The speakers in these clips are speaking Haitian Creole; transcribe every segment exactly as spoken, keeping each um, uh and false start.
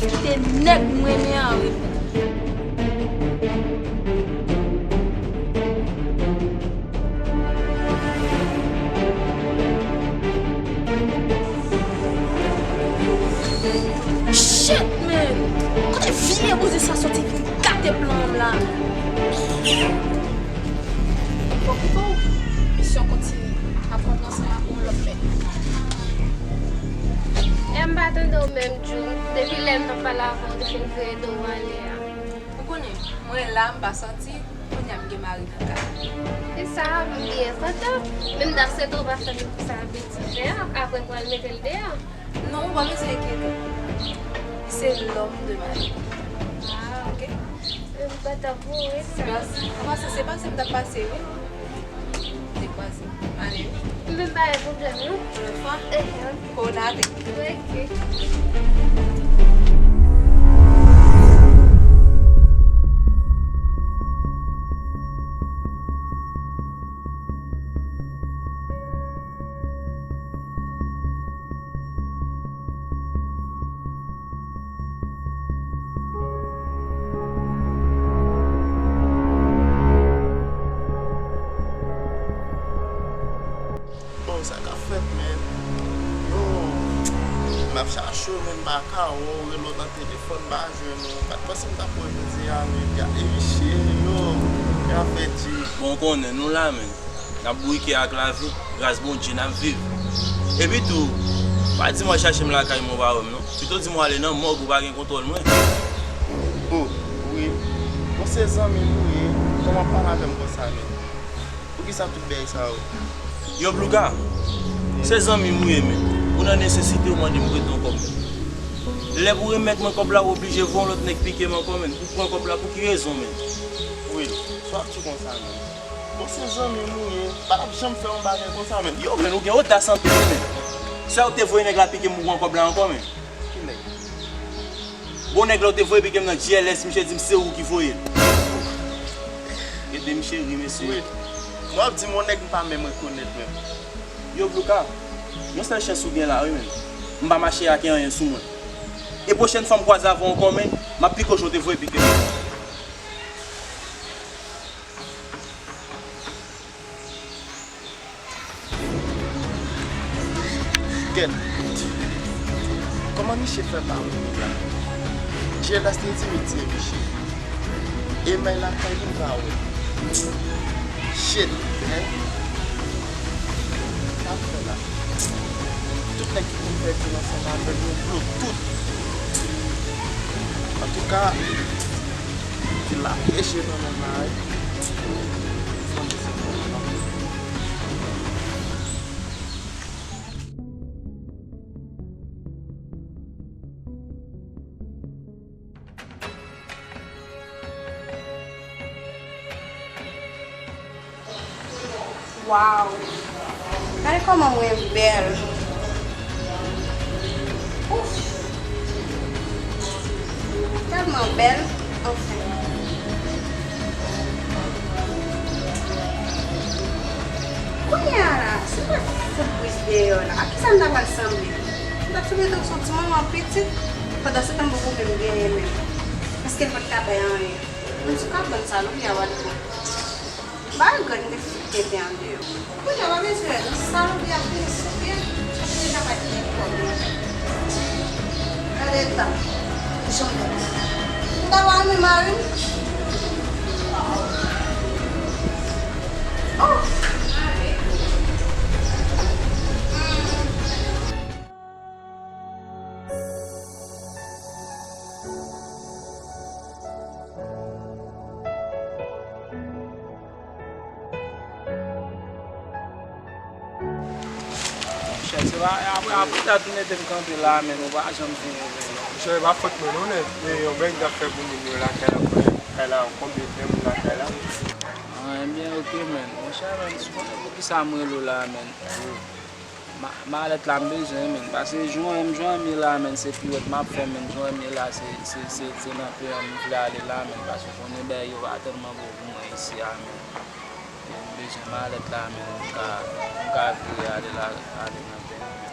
Kite nèg m renmen an reponn. Shit, man! Kote vye bouzen sa soti vin gate plan m la? Bon, bon. Misyon kontinye. Aprann ansanm ak yon lòt mèt. E m pa tande w menm, Djou. Depi lè m t ap pale avè w, w te fin vire do w ale a. Ou konnen, mwen la, m pa sòti, kounye a m gen mari nan kay. E sa, m byen kontan. Men m t aksepte w pa fè m sa betize a, apre m pral mete l deyò. Non, ou pa bezwen enkyete w. Li se l'homme de ma vie. Waw. Ok? M kontan pou ou, wi, sa. Mèsi. An pasan, se pase m t ap pase, wi. Te kwaze. Ale, wi. Men pa gen pwoblèm, non. Lòt fwa. Ehè, ok. Konate. Ok. Bon, sa k ap fèt, men? Yo, m ap chache w, men m pa ka wè w, rele w nan telefòn, m pa jwenn ou. M pa t panse m t ap wè w jodi a, men gade mesye, yo, sa k ap fèt, G. Bon, w konnen, nou la, men. N ap bourike ak lavi, gras Bondye n ap viv. Epi tou, pa di m w al chache m lakay mwen w pa wè m non. Pito di m w ale nan mòg ou pa gen kontwòl mwen. O, wi. Bon se zanmi m ou ye, kòman w ap pale avè m konsa menm? Poukisa tout bagay sa yo? Yo Bluka, se zanmi m ou ye men. Ou nan nesesite ou mande m prete w kòb. Lè pou remèt mwen kòb la ou oblije voye yon lòt nèg pike m ankò menm. Ou pran kòb la pou ki rezon menm? Will, sa w ap di konsa menm? Bon se zanmi m ou ye, m pa t ap janm fè yon bagay konsa menm. Yo, men ou gen odas anpil wi menm. Sa ou te voye nèg la pike m pou pran kòb la ankò menm? Ki nèg? Bon nèg la ou te voye pike m nan G L S, misye di m se ou ki voye l. Gade misye ri mesye. Wi. Mwen ap di m yon nèg m pa menm rekonèt menm. Yo Bluka, yon sèl chans ou gen la wi menm. M pa mache ak anyen sou mwen. E pwochèn fwa m kwaze avè w ankò menm, m ap pike w jan w te voye pike m. Gèt. Kòman misye fè pa mouri la? G L S te di m li tiye misye. E may lakay li m pa wè. Shit, man. Sa m fè la? Tout nèg ki konn fè dil ansanm avè m, yo bloke tout. Antouka, dil la pyeje nan men m la wi. Waw! Gade kòman mwen bèl! Ouf! Tèlman bèl, anfen. Kounye a la, si m pa t fout bouch deyò la, a kisa m ta pral sanble? M t ap sanble tankou se yon ti manman pitit, pandan se tan m poko menm genyen menm. Paske l pa t ka bay anyen. Menm si w ka pran sa, non, m ap pran. Ba l grenn de fout tenten andeyò. Kounye a pa bezwen salopri ap vini sou pye, epi deja pa t gen kòb. Gade eta jan m ye. M ta va renmen mari m. Oh! Monchè, se pa, apre, apre dat ou mete m kanpe la, men ou pa janm vini, men. Monchè, e pa fòt mwen non, nèt. E yon bèk m t ap fè pou moun yo lakay la, pou kay la, konbyen de moun lakay la? Ah, ebyen, oke, men. Monchè, men, ou konnen poukisa m rele w la, men. Ma-, malèt la m bezwen, men. Paske jan m, jan m ye la, men, se piwèt m ap fè, men. Jan m ye la, se, se, se, se nan peyi an m vle ale la, men. Paske konnen bagay yo pa tèlman bon pou mwen isi a, men. E m bezwen malèt la, men. M ka, m ka vire ale la, ale nan peyi m, men.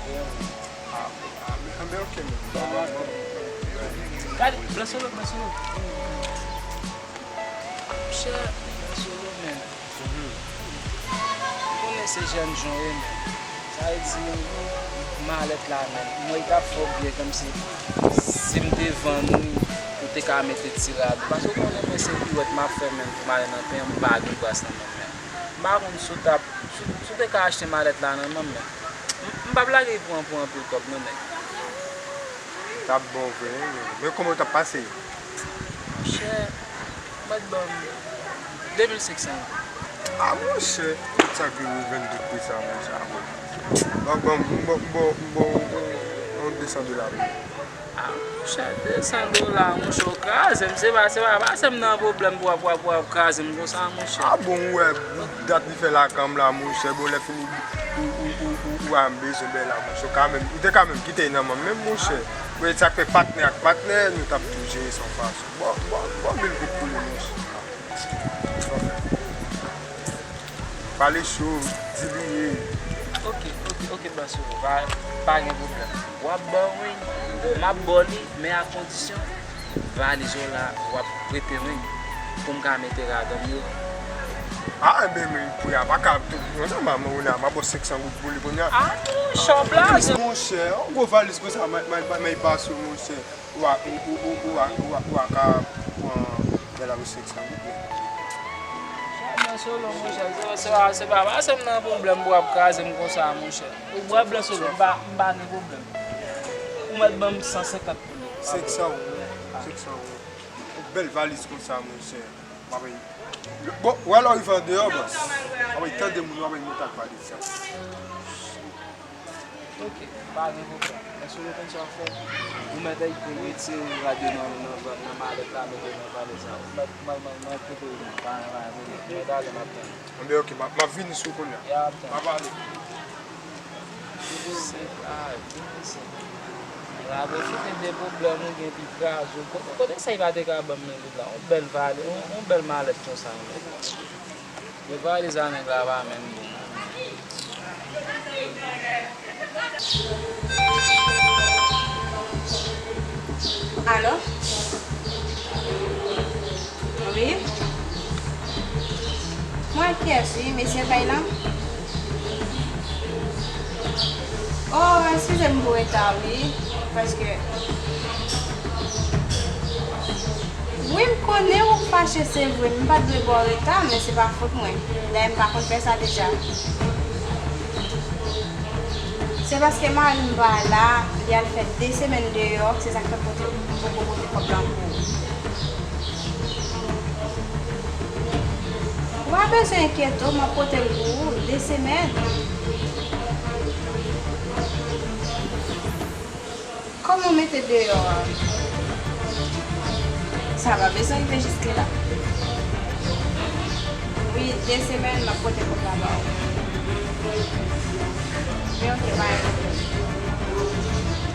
Anben, anben, ok, men. Gade, Blan Solo, Blan Solo. Monchè, Blan Solo, men. Ou konnen se jèn jan w ye, men. Sa vle di, malèt la, men. Mwen, li t ap fè w byen, kòmsi si m te vann ou, ou te ka mete ti rad. Paske ou konnen mwen se piwèt m ap fè, men, pou m ale nan pen, m pa gen bras nan men m, men. M pa konn si w t ap, si, si w te ka achte malèt la nan men m, men. M, m p ap lage l pou, pou anpil kòb, non, nèg. T ap bon vre, wi, men. Men kòman w t ap pase? Monchè, ou mèt ban m de mil senk san goud. A, monchè, tout sa ki rive n tout pri sa, monchè, a, bon. Ban, ban, m ba w, m ba w, m ba w, m ba w yon de san dola, wi. A, monchè, de san dola, monchè, w kraze m. Se pa, se pa, pa se m nan pwoblèm pou w ap, pou w ap, pou w ap kraze m konsa, monchè. A, bon, ou wè, dat li fè lakan m la, monchè. Bon, lè fini, ou, ou, ou, ou, ou a m bezwen bè la, monchè. Ou ka menm, ou te ka menm kite l nan men m, men, monchè. Mwen, sa k fè patnè ak patnè, nou t ap tou jere sa yon fason. Bon, bon, bon, mil goud pou li, monchè. Pale cho, di li ye. Ok, ok, ok, Blan Solo, pa, pa gen pwoblèm. W ap ban m, wi. M ap ba w li, men a kondisyon, valiz ou la, w ap prete m, wi, pou m ka mete ladan l yo. A, enben, men, pou y a pa ka, tout, konsa, m a, m a, m a ba w senk san goud pou li kounye a. A, chòp la, monchè, yon gwo valiz konsa, may, may, may, may pa sou, monchè. Ou a, ou, ou, ou, ou a, ou a, ou a ka pran bèl avèk senk san goud. Blan Solo, monchè, se, se pa, se pa, pa se m nan pwoblèm pou w ap kraze m konsa, monchè. Ou wè, Blan Solo, m pa, m pa gen pwoblèm. Ou mèt ban m san senkant pou li. Senk san goud. Senk san goud. Yon bèl valiz konsa, monchè. M ap, bon, wè lè w rive andeyò, bòs. M ap tande moun, m ap monte ak valiz sa. Ok, pa gen pwoblèm. Èske w konn sa w ap fè? Ou mèt al retire rad yo nan, nan, nan malèt la, mete nan valiz la. Ou mèt, mwen, mwen, mwen, kote w ye? Pa, pa, pa, mwen, talè m ap tann ou. Anben, ok, m ap, m ap vini sou w kounye a. Ya, m ap tann ou. M ap ale. Senk, a, vennsenk. Ou pral pwofite de pwoblèm ou gen, epi kraze w. Kote, kote sa li pa te ka ban m nan goud la? Yon bèl valiz, yon, yon bèl malèt konsa, men. Yo pale sa nèg la pa menm bon. Alo? Wi? Mwen ak kiyès wi, mesye kay lan? Oh, eskize m pou reta wi, paske wi, m konnen ou fache, se vre, m pa t dwe ba w reta, men se pa fòt mwen. Dayè, m pa konn fè sa deja. Se paske mari m pa la, li al fè de semèn deyò, se sa k fè pote, m poko pote kòb lan pou ou. Ou pa bezwen enkyete w, m ap pote l pou ou, de semèn. Kòman w mete deyò a? Sa pa bezwen rive jiske la. Wi, de semèn, m ap pote kòb la ba ou. Men ok, pa gen pwoblèm.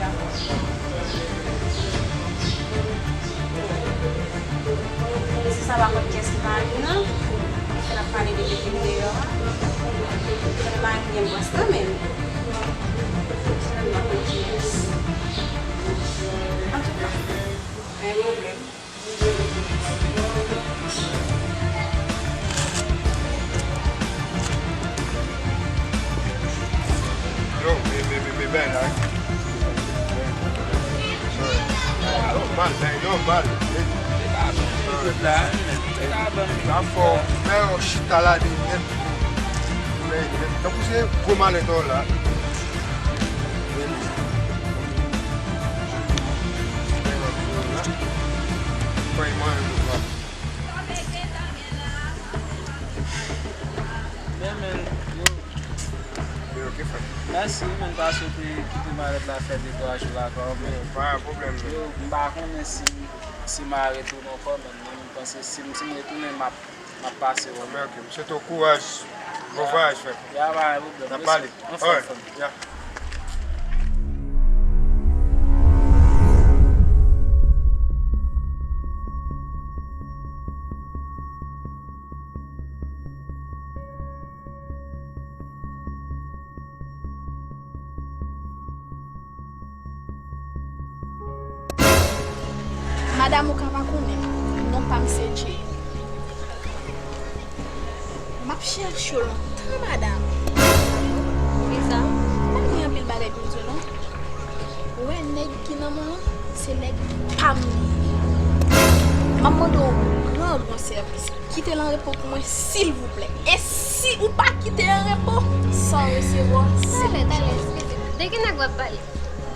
Dakò. Mesye sa pa konn kiyès ki mari l nan. Paske l ap pale de depi l deyò a. Konnen mari l gen bwès nan men l. Antouka, pa gen pwoblèm. Yo, me, me, me, me bèl la. Yo, mal, men yo, mal. Sa fò, men yo chita la de nèt. Men, men, tankou se gwo malèt la. Fò y manje, bro. Men, men, yo. Men ok, frè. Mèsi, men, paske w te kite malèt la fè de twa jou la, kanmenm. Yo, pa gen pwoblèm, men. Yo, m pa konnen si, si m a retounen ankò, men, men, m panse si m, si m retounen, m ap M ap pase wè, men ok. M swete w kouraj. Bon vwayaj, frè. Ya, pa gen pwoblèm. N ap pale. Ansanm, ansanm. Alright. Ya. Madanm ou ka pa konnen, non pa m se Jay. M ap chèche w lontan, madanm. Liza, m pa gen anpil bagay pou m di w, non. Ou wè nèg ki nan men w lan, se nèg pa m li ye. M ap mande w yon gran, gran sèvis. Kite l an repo pou mwen, silvouplè. E si ou pa kite l an repo, sa w resevwa, se... Talè, talè, eskize m. De ki nèg w ap pale?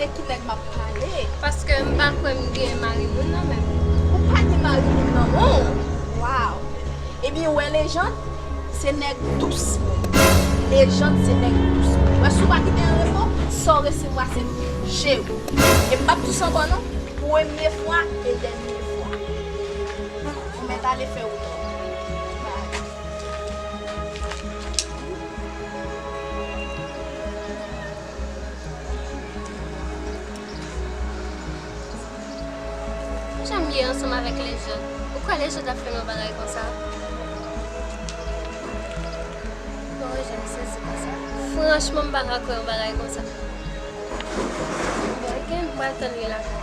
De ki nèg m ap pale? Paske m pa kwè m gen mari moun nan menm. Ou pa gen mari moun nan, non? Waw! Ebyen, ou wè lejand, se nèg dous moun. Lejand, se nèg dous moun. Wè, si w pa kite l an repo, sa w resevwa, se jere. E m p ap di w san bon, non. Premye fwa e dènye fwa. Ou mèt ale fè wout ou. Bye. Jan m ye ansanm avèk lejand? Ou kwè lejand ap fè m yon bagay konsa? Bon, jan m sezi konsa. Franchman, m pa ka kwè yon bagay konsa. Bon, ok, m pral tann li lakay.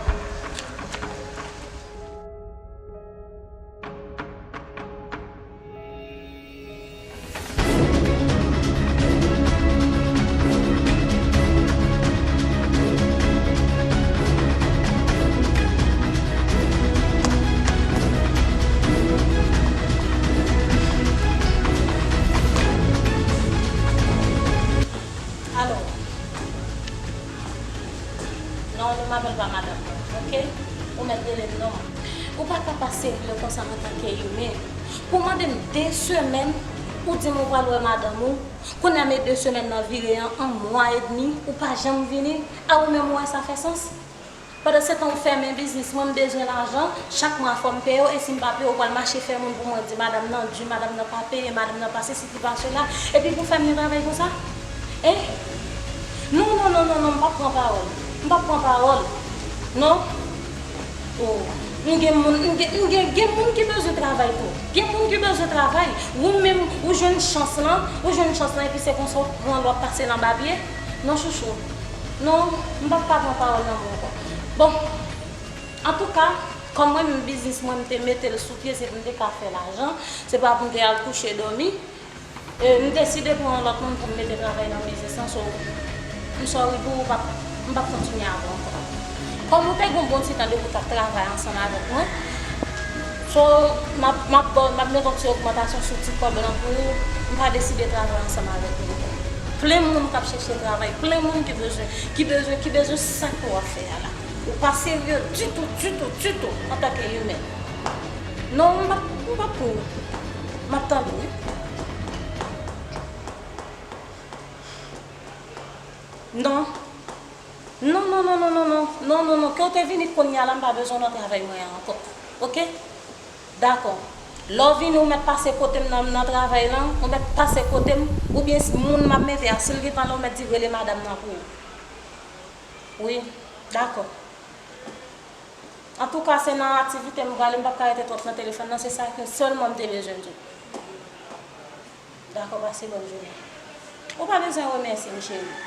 Alò, non, non, m apèl pa madanm mwen, ok? Ou mèt rele m non. Ou pa ka pa serye konsa antanke imen. Pou mande m de semèn, ou di m ou pral wè madanm ou, kounye a men de semèn nan vire an, an mwa edmi, ou pa janm vini, a ou menm ou wè sa fè sans? Pandansetan ou fèmen biznis mwen, m bezwen lajan, chak mwa fò m peye w, e si m pa peye w, ou pral mache fè moun pou mwen, di madanm nan di, madanm nan pa peye, madanm nan pa sesi, li pa sela, epi pou fè m yon travay konsa? Hein? Non, non, non, non, non, m p ap pran pawòl. M p ap pran pawòl. Non. Oh, m gen moun, m gen, m gen, gen moun ki bezwen travay tou. Gen moun ki bezwen travay. Ou menm, ou jwenn chans lan, ou jwenn chans lan, epi se konsa w pran l, w ap pase l anba pye. Non, chouchou. Non, m p ap ka pran pawòl nan men w ankò. Bon, antouka, kòm mwen menm biznis mwen, m te mete l sou pye, se pou m te ka fè lajan, se pa pou m te al kouche dòmi. E, m deside pran yon lòt moun pou m mete travay nan biznis lan, so, m sorry pou ou, m p ap, m p ap kontinye avè w ankò. Kòm ou te gen yon bon ti tan depi w t ap travay ansanm avèk mwen, so, m ap, m ap ba w, m ap mete yon ti ogmantasyon sou ti kòb lan pou ou, m pa deside travay ansanm avèk ou ankò. Plen moun k ap chèche travay, plen moun ki bezwen, ki bezwen, ki bezwen sa ke w ap fè a la. Ou pa serye ditou, ditou, ditou, antanke imen. Non, m p ap, m p ap pran. M ap tande, wi. Non. Non, non, non, non, non, non. Non, non, non. Ke w te vini kounye a la, m pa bezwen w nan travay mwen an ankò. Oke? Dakò. Lè w vini, ou mèt pase kote m nan, nan travay lan, ou mèt pase kote m, oubyen s-, moun m ap mete a, si l gentan la, ou mèt di rele madanm nan pou ou. Wi, dakò. Antouka, se nan aktivite m prale, m p ap ka rete twòp nan telefòn nan, se sa ke sèlman m te bezwen di w. Dakò, pase bòn jounen. Ou pa bezwen remèsye m, cheri.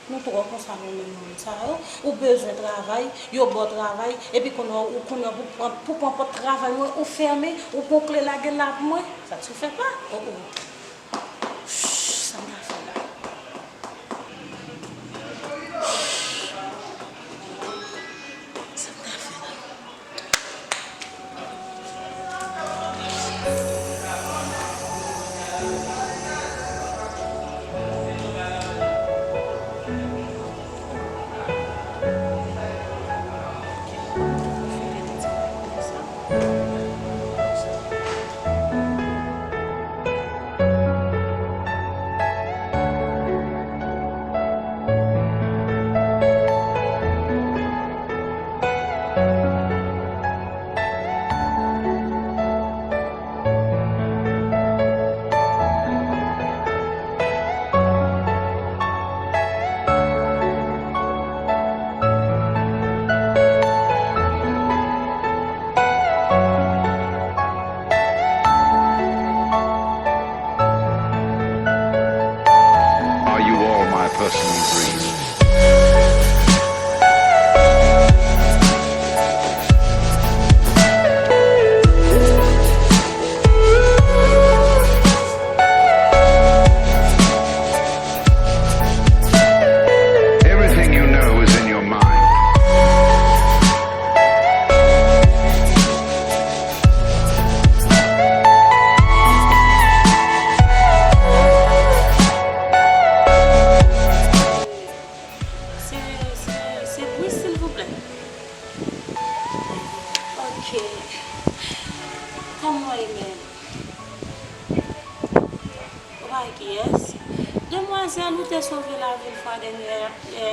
Nou twò konsa nou menm moun sa yo. Ou bezwen travay, yo ba w travay, epi kounye a, ou kounye a pou pran, pou pran pòt travay mwen, ou fèmen, ou pran kle lage l la pou mwen. Ça se fait pas. Oh, oh. Sa m ta fè la? Sa m ta fè la? Personal dreams. Everything you know is in your mind. Se, se, se Brice, silvouplè. Ok. Kòman w ye menm? Ou pa wè kiyès? Demwazèl ou te sove lavi l fwa dènyè, lè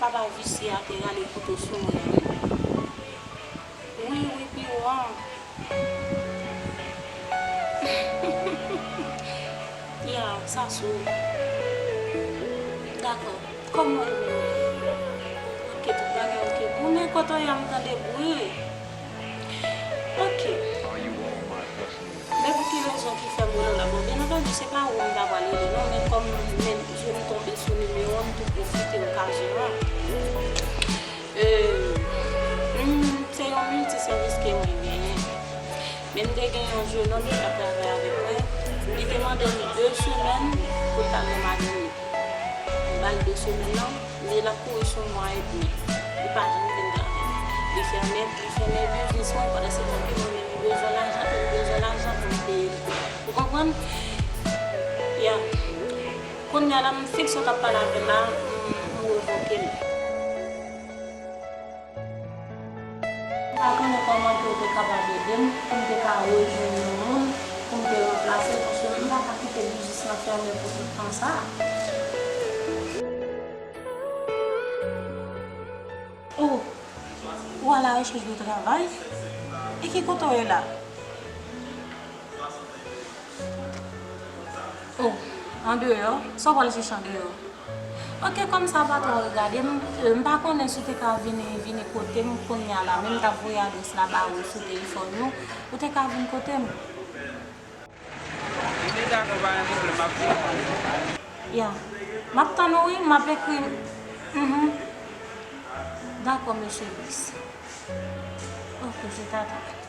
papa visye a te rale kouto sou mwen an, wi. Wi, wi, piwo an. Ya, sa sou. Dakò. Kòman w ye menm? Ok, tout bagay ok. Konnen kote w ye a, m tande bri. Ok. Men pou ki rezon ki fè m rele w la? Bon, byen antandi, se pa ou m ta pral rele non, men kòm men je m tonbe sou nimewo w, m tou pwofite okazyon an. Euh, m, se yon milti sèvis ke mwen genyen. Men m te gen yon jenòm ki t ap travay avèk mwen. Li te mande m de semèn pou l t al nan Madrid. M ba l de semèn nan, men l ap kouri sou mwa edmi. Li pa janm vin travay. Li fèmen, li fèmen biznis mwen pandan se tan ke mwen menm m bezwen lajan, m bezwen lajan pou m peye l. Ou konprann? Ya. Kounye a la, m fikse w t ap pale avè l la, m, m revoke l. M pa konnen kòman ke w te kapab ede m, pou m te ka rejwenn yon moun, pou m te ranplase l, paske m pa ka kite biznis lan fèmen pou tout tan sa a. Oh, ou à la recherche de travail? E ki kote w ye la? Oh, andeyò? Sa w pral chèche andeyò? Ok, kòm sa pa twò regade m, euh, m pa konnen si w te ka vini, vini kote m kounye a la, men m t ap voye adrès la ba ou sou telefòn ou, ou te ka vin kote m. Li dakò, pa gen pwoblèm, m ap vini. Ya. M ap tann ou wi, m ap ekri. Mhm. Dakò, mesye Luis. Ok, se tata.